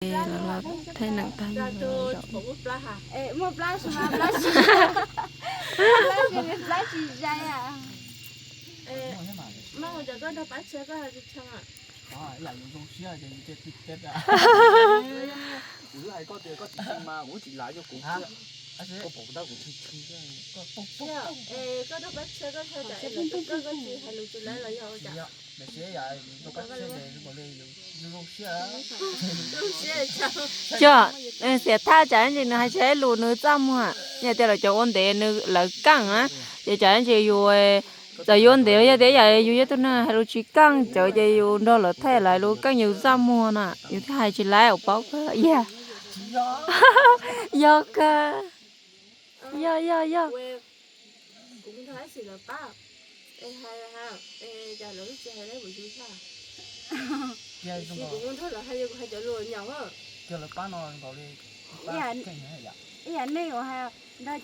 Lawv los thaij neem tag yus zaum. Muaj plab, plab tsis zais. Kuv twb hais koj tias koj tsis tsis mas kuv tsis lav yog kuv, koj pom kuv tab kuv tshee tshee. Koj nrog pab tshia koj tshia tsam koj tsis hais lus tsis laib los yog ua cas? Coj, xiam thaj tsam ntsis nws hais tsis laib lus nws txaj muag, yog tias lawv cov ua ntev nws lawv keej na, ces tsam ntsis yus txawm yuav ntev los yog tias yam yus yog tus neeg hais lus tsis keej cawv ces yus nrog lawv thaij lawv lus keej yus txaj muag na, yus thiaj hais tsis laib ua paub kawg. Yog kawg. Yog, yog, yog. Ib yam nej nrog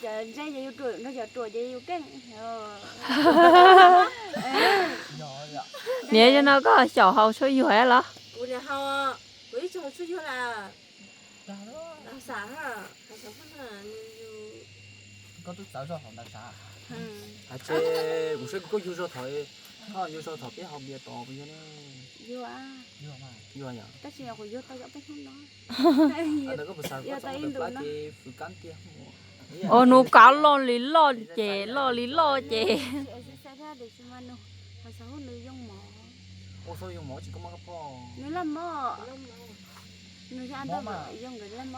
cov ntse ces yus ruam, nrog cov ruam ces yus keej. Niam, yog no koj xyaum haus tshuaj yuag los? Hais tias kuv saib kuv koj yug zog thaum, yug zog thaum peb haus npias tos puas yog ne? Yog, tab sis kuv yug tau cov peb hnub no. Ua hnub kav loj li loj ces, loj li loj ces.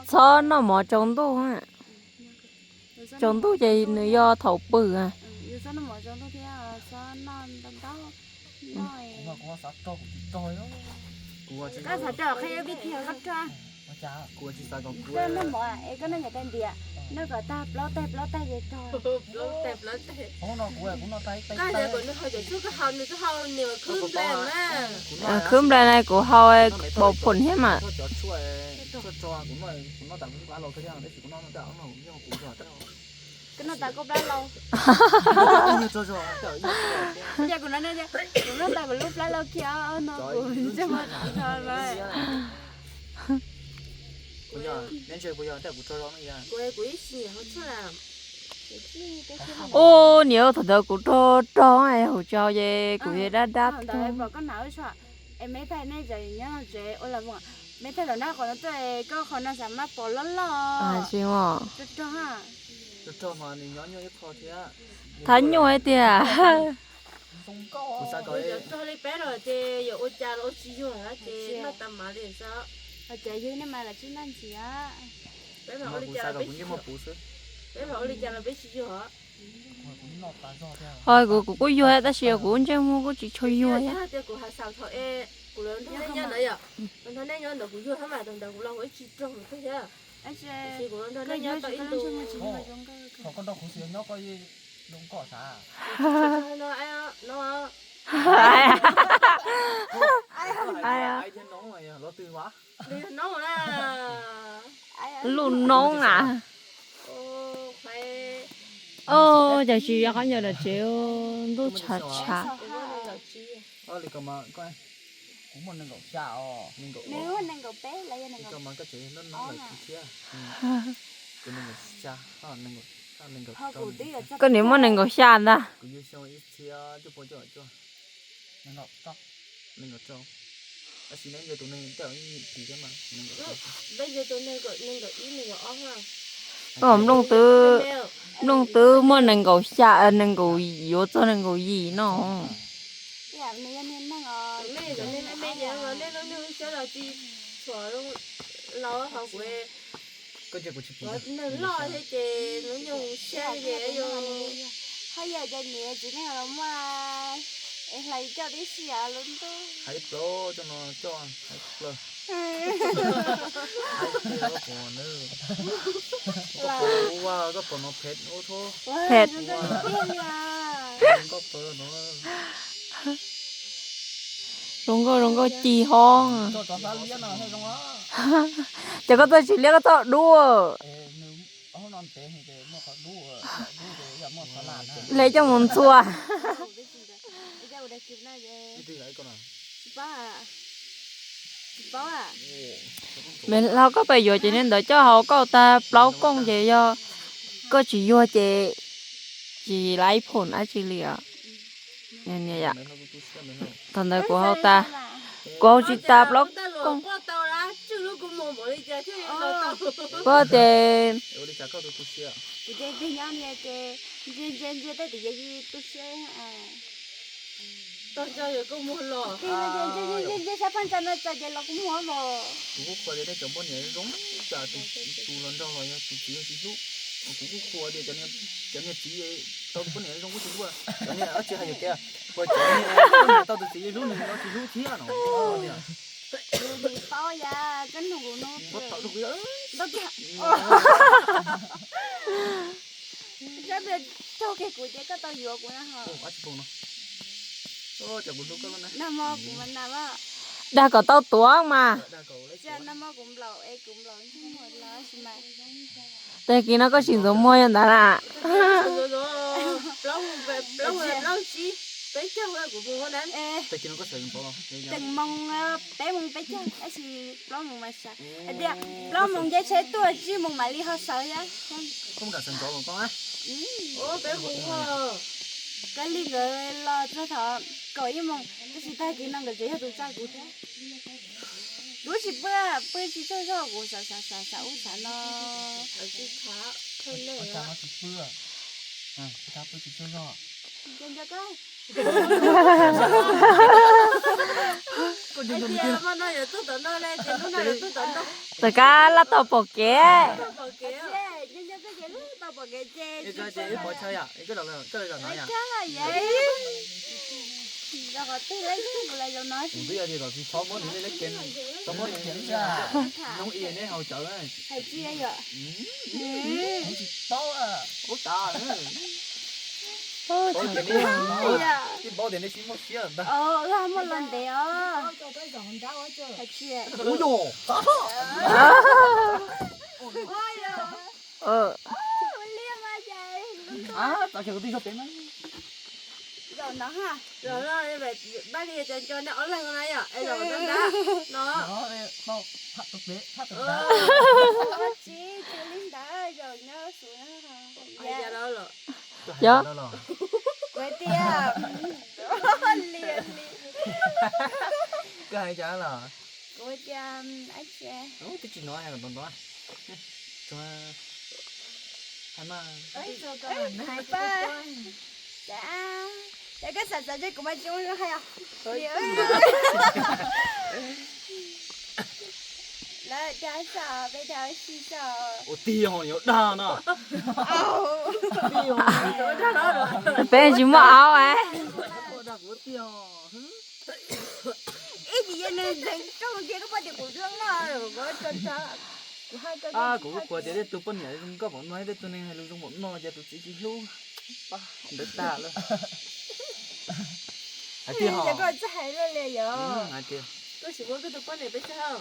Txhob noj mov tsaus ntuj. Tsaus ntuj ces nws yog thaum pw. Khwb nplai na kuv haus paus phom thiab mas. Kuv noj tas kuv lub plab lau kiag no kuv tsis muaj tso lawm. Ub, niam, thaum ntawd kuv rog rog hauv tsaus ces kuv yeej dab dab tuag. Thab nyuaj tiag. Ho kuv, kuv kuj yuag tab sis kuv ntsej muag kuj tsis tshua yuag thiab. Lub noob na. Oj, cas tsis yog qhov ncauj dam tsev, ntuj tshav tshav. Koj niam muaj nees nkaum xya ntag. Nplooj twb, nplooj twb muaj nees nkaum xya, nees nkaum, yuav txog nees nkaum yim no. Neeg loj thiab ces hnub nyoog siab li ces yog, haj yam cov niam txiv neej los muaj es hlais coj tib si lub ntuj. Hais plaub coj no coj hais plaws. Hais tias koj pom na, koj pom ua koj pom no phem ua thuab. Phem. Koj pom no. Zoo nkauj zoo nkauj ci ho. Ces koj txawj tsis liab koj txhob dub. Hle coj mus ntxhua. Paub a. Me hlau koj pais yuav cov niag ntawd coj haus koj tag plaub kooj ces yog koj tsis yuag ces tsis laib phoom dab tsi li os. Thaum ntawd kuv haus tas, kuv haus tsis tas plaub kooj. Kuv ces Kuv ces tig nyob niag ces ntsia ntsia ntsia tej tim ces tu siab. Tog nco yog koj muag los. Tig no ces ntsia ntsia ntsia sab phab ntsa no txog ces los kuv muag los. Kuv kuj qhuas tias nej cov poj niam zoo cas tus los nrog los yog tus txiv yog tsis hlub. Kuv kuj qhuas tias cov niag txiv tau tus poj niam zoo kuj tsis hlub. Cov niag dab tsi hais yuam kev, qhuas cov niag poj niam tau tus txiv hlub nws los tsis hlub thiab no. Paub ya, koj nug kuv no. Sab pliag raug kiag kuv ces koj tau yuav kuv na ho. Nag hmo kuv mas nag. Dag kom tau tuav mas. Nag hmo kuv nplaum es kuv nplaum ntsej muag los sis mas. Tag kis no koj tsis ntxuav muag yog ntawd na. Tag kis no koj sawv Teem moos peb moos peb caug tab sis plaub moos mas sawv. Hais tias plaub moos nce tsheb tuaj tsib moos mam li ho sawv thiab. Koj li nkawd los txog thaum kaum ib moos tab sis tag kis no nkawd tseem yog tus tsa kuv thiab. Kuv tsis pw, pw tsis tsaug zog kuv xav xav xav xav ub xav no. Txawm kab laj tau pom kev. Kuv twb yog tias kom tsis txhob muab nws lej kev, txhob muab nws lej kev, noob i neb haus cawv. Hais tsis yom. Tsis paub, ub tas, paub tias neb, tsis paub tias neb sib muaj siab ntag. Muaj los ntev os. Hais tsis. Ub yog. Txav kiag kuv twb yog peb na. Zaum no ha. Zaum no pab li cov nco nej ob leeg na yom, es zaum no nrab no. Tsis, tsis li ntawd, zaum nyob xus na. Yog. Kuv tias li li. Koj hais cas los? Kuv tias, twb tsis hnov hais kom ntov ntov. Hais mas. Cas, cas koj xav xav ces kuv mas tsis muaj hais os. Lawv dag xwb, peb dag ua si xwb. Ua tiag ho yuav dag no. Peb tsis muaj aub es. Ib tsis yog nws ntxeev rooj tiag, koj pom tias kuv loj loj, kuv tso tso. Kuv kuv tias tej tus poj niam zoo nkauj npaum no, tej tus neeg hais lus zoo npaum no, ces tus txiv tsis hlub. Ntawd tag lawm. Hais tias ho. Koj tsis muab koj tus poj niam peb sab.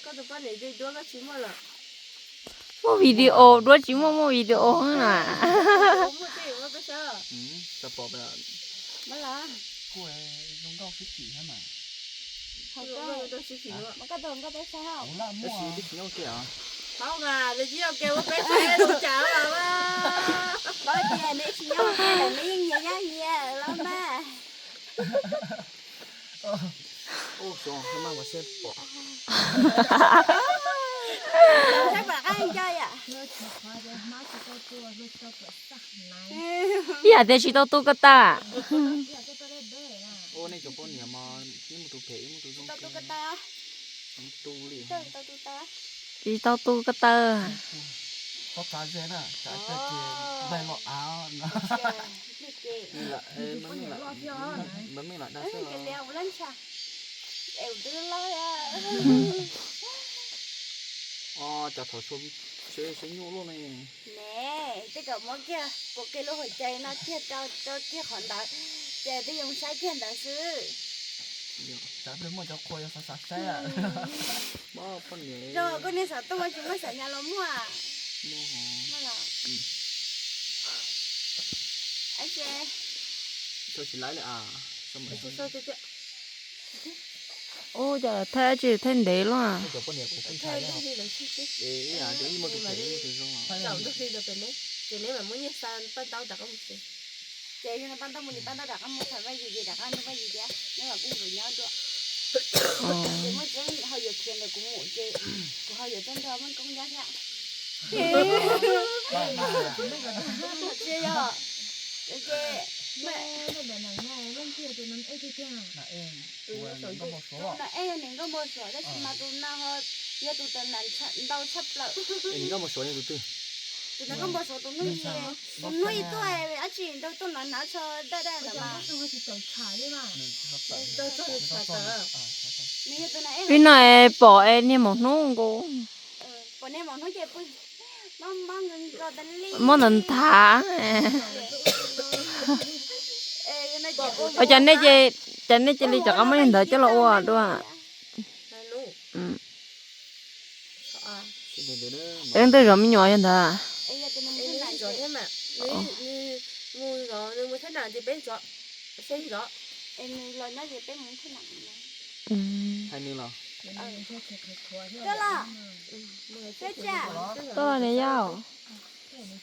Koj tus poj niam duab koj tsis muaj lawm. Muaj video duab tsis muaj, muaj video na. Koj tus nkauj peb sab. Paub mas, tus tsis yog ke ua peb sab ua cas los mas. Paub tias neb tsis nyob ua ke lawm neb yeej nyias nyob nyias los mas. Saib pom qab nco yom. Ib yam tias tsis tau tu ko taw. Ua nej cov poj niam mas ib mus tus phem ib mus tus zoo. Tsis tau tu ko taw. Txhob txav ze na, txav ze ces nplaig los av no. Meej lam dag xwb. Cov thaum seb nyuaj luaj ne. Ne, tej kom muab kiag kuv kiag lub hauv cai no kiag rau rau kiag qhov ntawd, ces twb yoo saib kiag ntawd xwb. Xav pliag muaj cov qhua yog xav xav saib. Zoo koj niag xav tuaj tsis muaj xav nyas los muaj. Muaj los. Tsis laiv lawm a. Ua cas thaij tsis thaij ntev luaj. Ces yog paj ntaub mus, paj ntaub rov qab mus tham Vaj Yim ces rov qab nrog Vaj Yim tias neb los kuj nkawd nyob dua. Ces muaj tseeb ho yuav khiav ntawm kuv mus ces kuv ho yuav tuaj nrog Muaj Koob nyob thiab. Tsis yog, ces tus no es yog niam nkauj npau suav tab sis mas tus no ho yog tus tawm ntau tshaj plaws. Tus niam nkauj npau suav tus hnub, tus hnub ib tuaj dab tsi nrog tuaj hnav hnav tsho daj daj ntawd mas. Peb no es pom es niag maum hnub nkaus. Pom niag maum hnub ces pw mob ntawd nthav. Ua cas nej, cas nej cia li rov qab muab niag ntawd coj los ua dua? Leej twg zov me nyuam yog ntawd? Tuaj niam yau,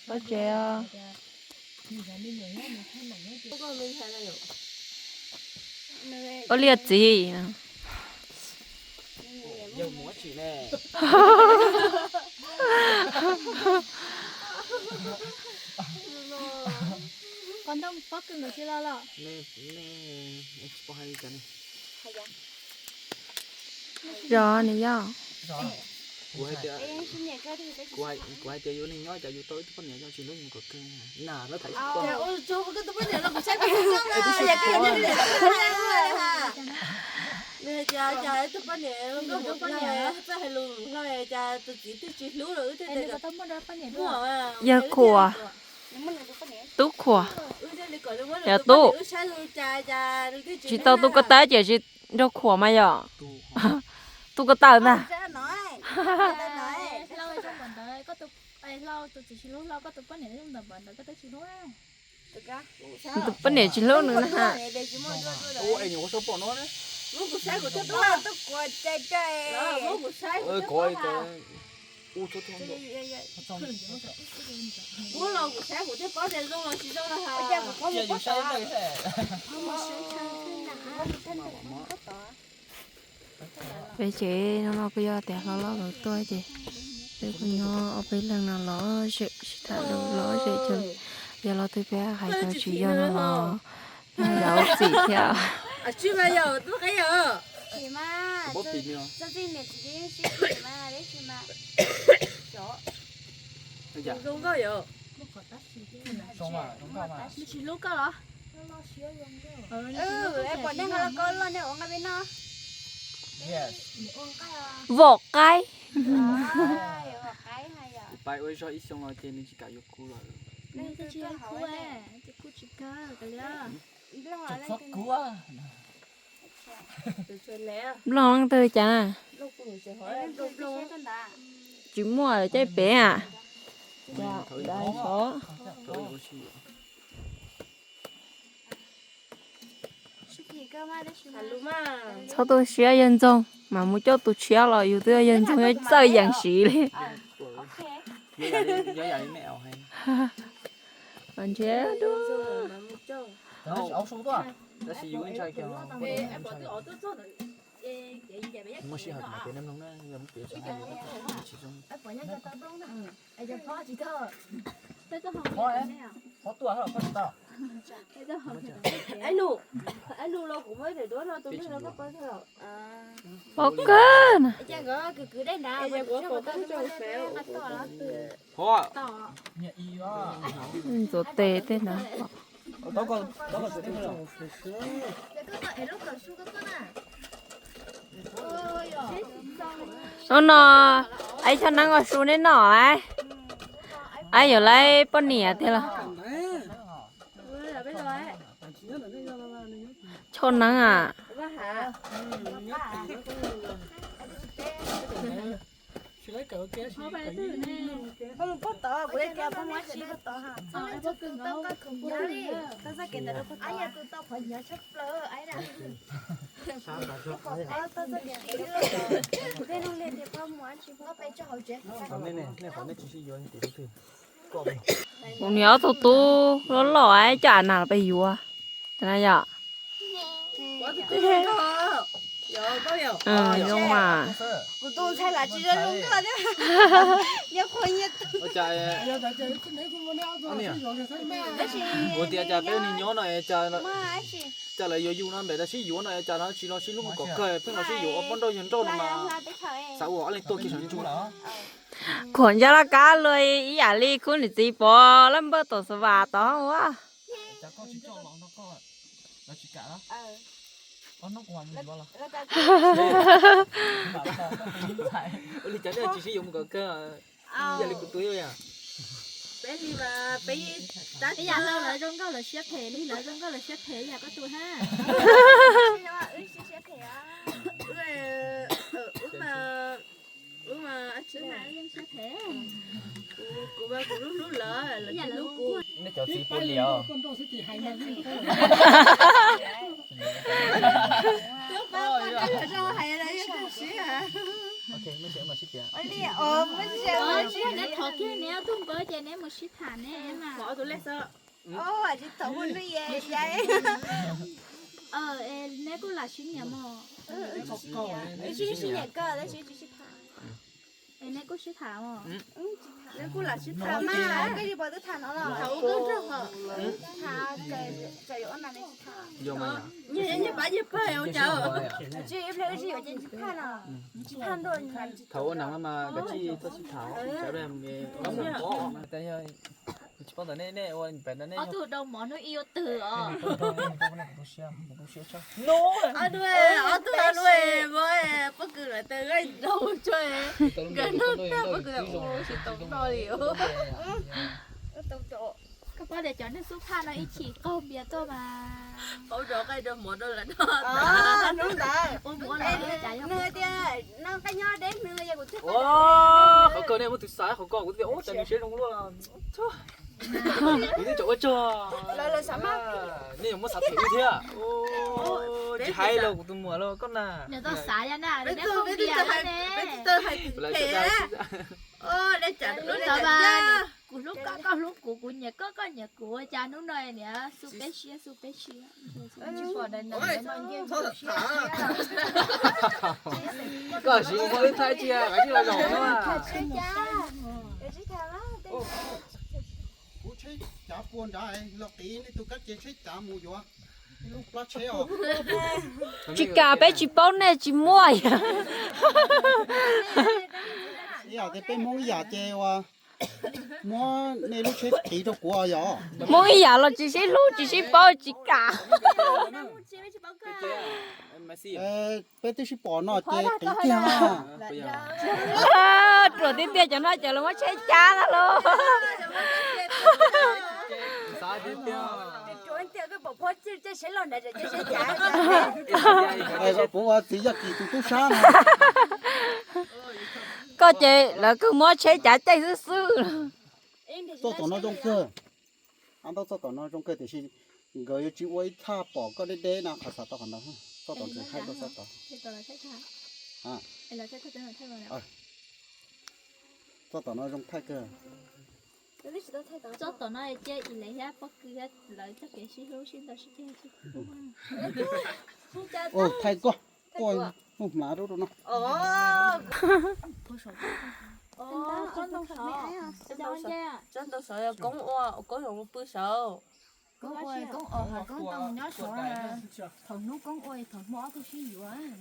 pov tsev os. Ua liaj txiv. Zov niam yau. Kuv hais tias yus neeg nyob cas yus tau ib tug poj niam zoo tsis hlub yus kom kawg na. Yawg Khuas, Tub Khuas, yog Tub, tsis tau tu koj taw ces tsis nrog Khuas mas yog tu koj taw ntag. Tus poj niam tsis hlub nws na ha. Peb tsev no no kuj yog tias hlob hlob lawv tuaj ces peb kuj nyob ob peb leeg no los zem sib tham lus los zem ces yog los twb peb hais tau tsis yog no los yog yam txim thiab. Pom nej no los koj loj nej ua nqaij peb noj. Vom qaib. Kuv pais ua zog ib xyoo los ces nws tsis kam yuav kuv lawm. Nplooj leej twg cas na? Tsis muaj caij pem a. Txhob tu siab yawg ntxoog, mam mus coj tus tshiab los yus twb yog yawg ntxoog txawj yees siv li. Ntshe Pov kawg na. Ntxuav tes tej ntawd. Hnub no, ib choj neeb ua su neb noj lawm. Ab, yuav lawv poj niam tiag los. Choj neeb a. Kuv niam ob tug tub loj loj coj av nas los peb yuav. Yog. Zoo mas. Ua tias cas peb ua niag nyob no, cas lawv yuav yus no npem, tab sis yuav no cas lawv tsis los sib hlub mus kom kawg, pheej los sib yuav ua poj nrauj yawg nrauj no mas. Xav ua ob leeg tuag kiag saum ntsuj. Khuam ncaj laj kab luag ib yam li khub niam txiv Pov lab npawg tom xav vam tod ua. Ua li cas nej tsis sib yuav mus kom kawg, yog li kuv tus yog. Peb li mas peb tab ib yam li lawv zoo nkauj lawv siab phem li, lawv zoo nkauj lawv siab phem yam koj tus hab. Wb mas, wb mas, wb mas siab phem. Kuv, kuv mas kuv hlub hlub lawv, lawv tsis hlub kuv. Nej cov txiv puas liam os? Twb pab pab kab los zoo hais los yeej tsis sib hais. Neb thov kiag neb ob tug npawb ces neb mus sib tham neb mas. Tsis tau ua lwj ye, neb kuj lam sib nyiam mog. Sib nyiam kawg tab sis tsis sib tham. Es neb kuj sib tham os. Neb kuj lam sib tham mas, koj tsis pom twb tham no los. Tham, txawm yuav ua nas neb tsis tham. Nyias pab nyias pawg ua cas. Tsis ib pliag wb sib yuav ces tsis tham no. Tsis tham ntuj. Thaum ua nas mas kav tsij txhob sib tham. Tsis paub ntawm nej, nej ua pem ntawd nej. Ob tug dau mov hnub ib ua twg os. Ob tug, ob tug, pob kws lawv tes nqaij dau tso, nkawd nug tag pob kws ua tsis tau noj li. Koj paub tias cov neeg xub phaj no ib chim qaug npias tuaj mas. Paub rau nqaij rau mov rau lawv noj. Hnub ntawd ua mov lawm cas yog nws tias noj nqaij nyob deb nws yog kuv twb. Qhov ko nej muab tus xav qhov ko kuv twb tias ua cas nws siab zoo luaj. Kuv twb tseem ua tsaug. Nej yuav muab xav phem wb thiab. Tsis hais los kuv tus muam los koj na. Kuv hlub koj, koj hlub kuv, kuv nyiam koj, koj nyiam kuv, ua cas hnub no niam xu peb siab xu peb siab. Koj siv ua ib thaij tsis, tsis los zaum no. Kuv tsheb cav puag nrad los qiv nej tus kab ces tsheb cav mus yuav lub plab tsheb os. Tsis kam, peb tsis paub nej tsis muaj. Ib yam tias peb Hmoob ib yam ces ua muab nej lub tsheb qiv rau kuv yom. Hmoob ib yam los tsis sib hlub tsis sib paub tsis kam. Peb twb sib pom no ces qiv kiag. Ruam tiag tiag cov no ces lawv muab tsheb cav no los. Kuv ua txiv Yaj Kim tus tub sab no. Koj ces lawv kawg muab tsheb cav caij xwb xwb. Txoj tom no zoo kawg. Ab, txoj tom no zoo kawg tiam sis nkawd yuav tsis ua ib thaj pom koj deb deb no qhov xav tau qhov ntawd. Txoj tom ntxim thaij rau txoj tod. Txoj tom no zoo thaij kawg. Txoj tom no cia Ib Lev thiab Pob Kws thiab lawv txoj kev sib hlub sib ntaus sib ceg sib pub. Thaij koj, koj mus hnav rau no. Tsob ntoo saud yog koob ua, koob yuav pw saud. Koob ua, koob os, koob tau nyob saud. Thaum hnub koob ua, thaum hmo ob tug sib yuav.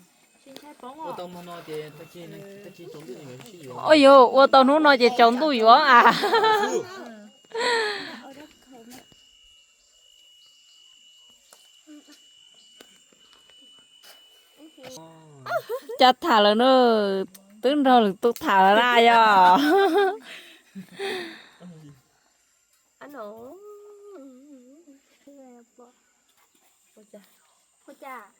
Ua yuav, ua tau hnub no ces tsaus ntuj yuav a. Cas tham lawm na, twb nrog lwm tus tham lawm na yog. Ua cas?